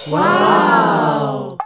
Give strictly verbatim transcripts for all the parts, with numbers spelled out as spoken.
Wow.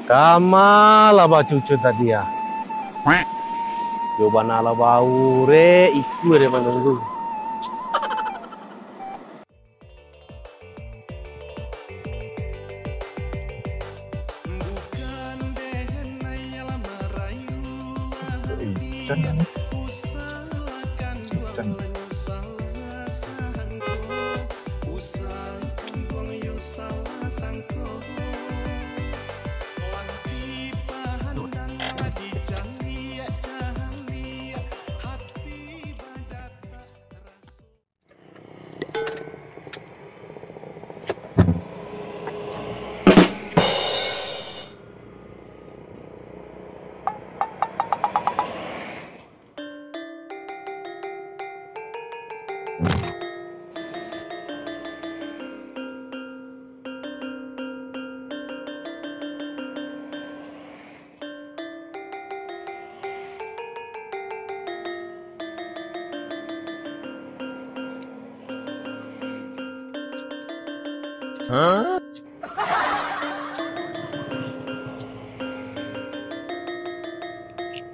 Kama lah bacucun tadi, ah. Yo bana lah baurek, ikua dek manunggu. Ican kan? Ican.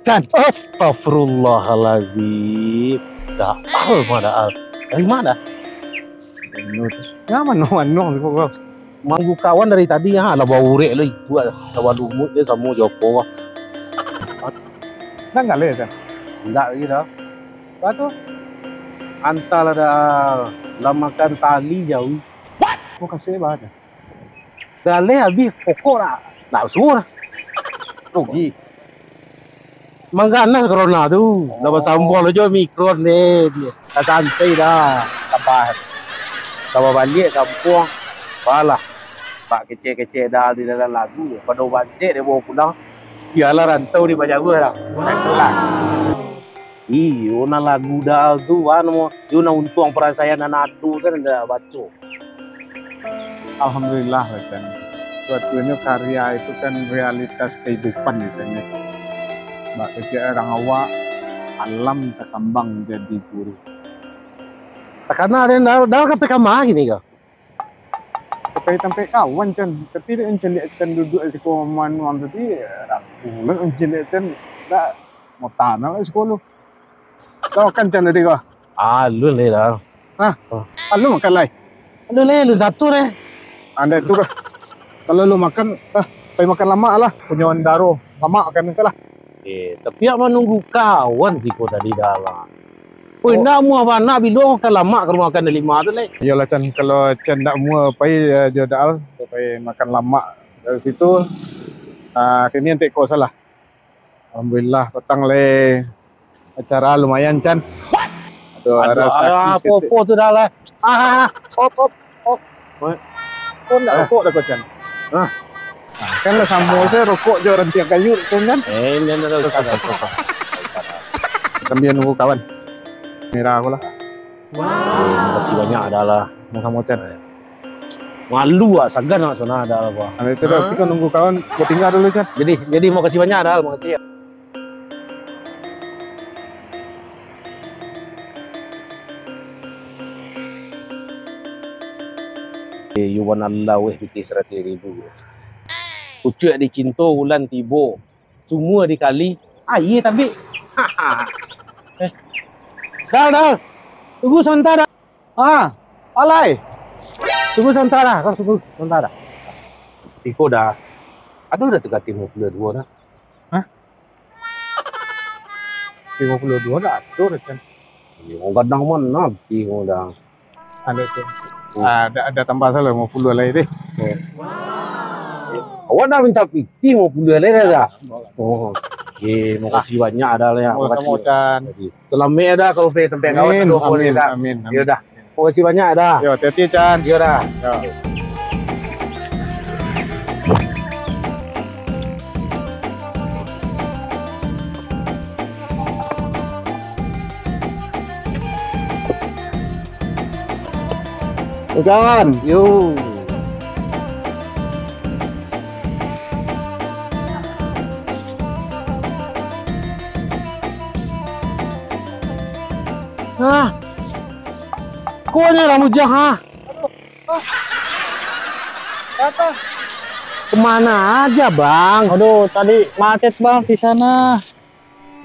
Can, astagfirullahalazim. Daal mah, Daal. Dari ma? Nyaman, mano, mano. Manggu kawan dari tadi, ha, lah baurek lah, ibuak lah. Lah balumuik dia samo jo apo lah. Ndak galeh, San? Ndak lagi dah. Apa tu? Antah lah dah, lah makan tali jauh. What? Kok kasih banget ya? Galeh habis, pokok lah. Ndak suruh lah. Rugi. Mangganas corona tu. Lah basambuang lo jo Omicron deh. Lah santai dah. Sabar. Ka babaliak kampuang. Balah. Bak kecek-kecek dah di dalam lagu. Pado bancek dia bawa pulang. Bialah rantau di bajauah lah. Kan tu lah. Iyo, nan lagu dah tu, anu, yo nan untuang parasaian nan ado kan ndak baco. Alhamdulillah lah, Can. Suatunyo karya itu kan realitas kehidupan, ya, Can, ya. Bak kecek urang awak, alam takambang jadi guru. Takana den, dah, dah sampai ka ma kini ko? Sampai tampek kawan, Can. Tapi dek mancaliak Can duduak siko manuang tadi, ragu pulo mancaliak Can. Dak, mau tanah lah siko lu. Dah makan, Can, tadi ko? Alun lai dah. Hah? Alun makan lai? Alun lai, alun satu deh. Andai tu dah. Kalau lu makan, ah, pai makan lamak lah. Punyo Andaro, lamak makan ka lah. Eh, tapi awak manunggu kawan siko tadi dah lah. Oi, oh. Ndak muah bana bilo ka lamak ka rumah makan Delima tu lai. Iyolah, Can, kalau Can ndak muah pai, eh, jo Daal, pai makan lamak dari situ. Ah, kini antek ko salah. Alhamdulillah, patang lai acara lumayan, Can. Aduh, aduh, rasaki alah, saketek. Apo-apo tu dah lah. Ah, ah, ah. Op, op, op. Kau ndak rokok dah kau, Can? Ah. Ah, kan lah samo sajo rokok jo rantiang kayu, Can, kan? Eh, jangan, jangan, jangan, jangan, jangan. Sambil nunggu kawan. Merah aku lah. Wow. Makasih banyak dah lah. Sama-sama, Can. Malu ah, sagan nak sana dah lah gua. Nah, itu dah, kita nunggu kawan, gua tinggal dulu, Can. Jadi, jadi makasih banyak dah, makasih. Eh, iyo bana lah weh pitih saratuih ribu. Pucuak dicinto bulan tibo, sumua dikali, aia tabik. Eh. Dal, Dal. Tunggu sabanta, Dal. Ah, alai. Tunggu sabanta, Dal. Kau tunggu sabanta, Dal. Iko, Dal. Ado Dal tu katih limo puluah duo, Dal? Hah? Limo puluah duo Dal ado, Dal, Chan. Iyo, gadang mano pitih ko, Dal? Ado tu. Hmm. Ah, ado, ado tambah salah limo puluah lai deh. Hmm. Awak Dal minta pitih limo puluah lai, Dal? Oh. Oke, makasih banyak, Dal, ya. Makasih. Samo-samo, Chan. Jadi, salamet, Dal, kalau pai tampek kawan. Amin, amin, amin. Iyo, Dal. Makasih banyak, Dal. Yo, hati-hati, Chan. Iyo, Dal. Yo. Kawan, yo. Ah, kok ni lah bujang, ha? Kemana aja, Bang? Aduh, tadi macet, Bang, di sana.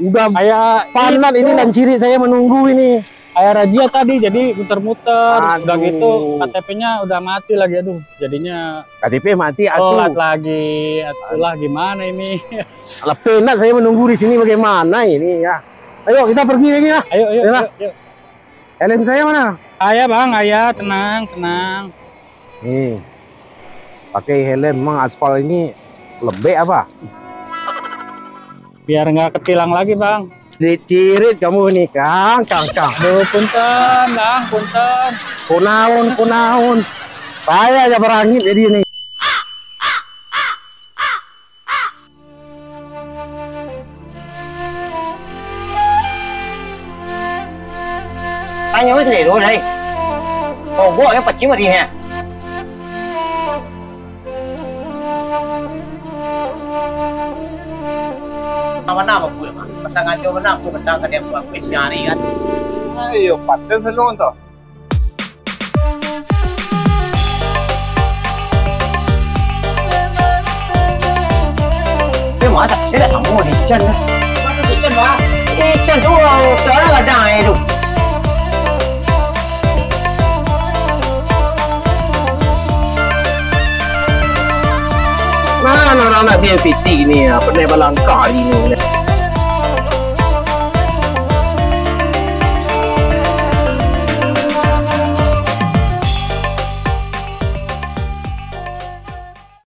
Udah panat ini, Lancirik, saya menunggu ini. Kayak razia tadi, jadi muter-muter. Udah gitu, K T P-nya udah mati lagi, aduh. Jadinya K T P mati, telat lagi. Itulah, gimana ini? Lah, penat saya menunggu di sini, bagaimana ini, ya? Ayo, kita pergi lagi, ya. Ayo, ayo, ayo, ayo. Helm saya mana? Ayah, Bang, ayah, tenang, tenang. Nih, pakai helm, emang aspal ini lembek apa? Biar nggak ketilang lagi, Bang. Cirit-cirit kamu nih, Kang, Kang, Kang. Aduh, punten, Bang, punten. Kunaun, kunaun. Saya aja berangit jadi ini. Tanyo sendiri dulu, Dai. Togok yo pacik mah dih, ha. Bana babuek, Mak? Pasangajo bana, aku datang ka dia buek kuih siang hari, kan. Ayo, paten salun tu. Eh, masa dia dah sama di Ican lah. Ican, Bang. Ican tu, sekarang gadang aja tu. Nah, anak-anak B M P T ni, ah, pandai balangkah hari ni.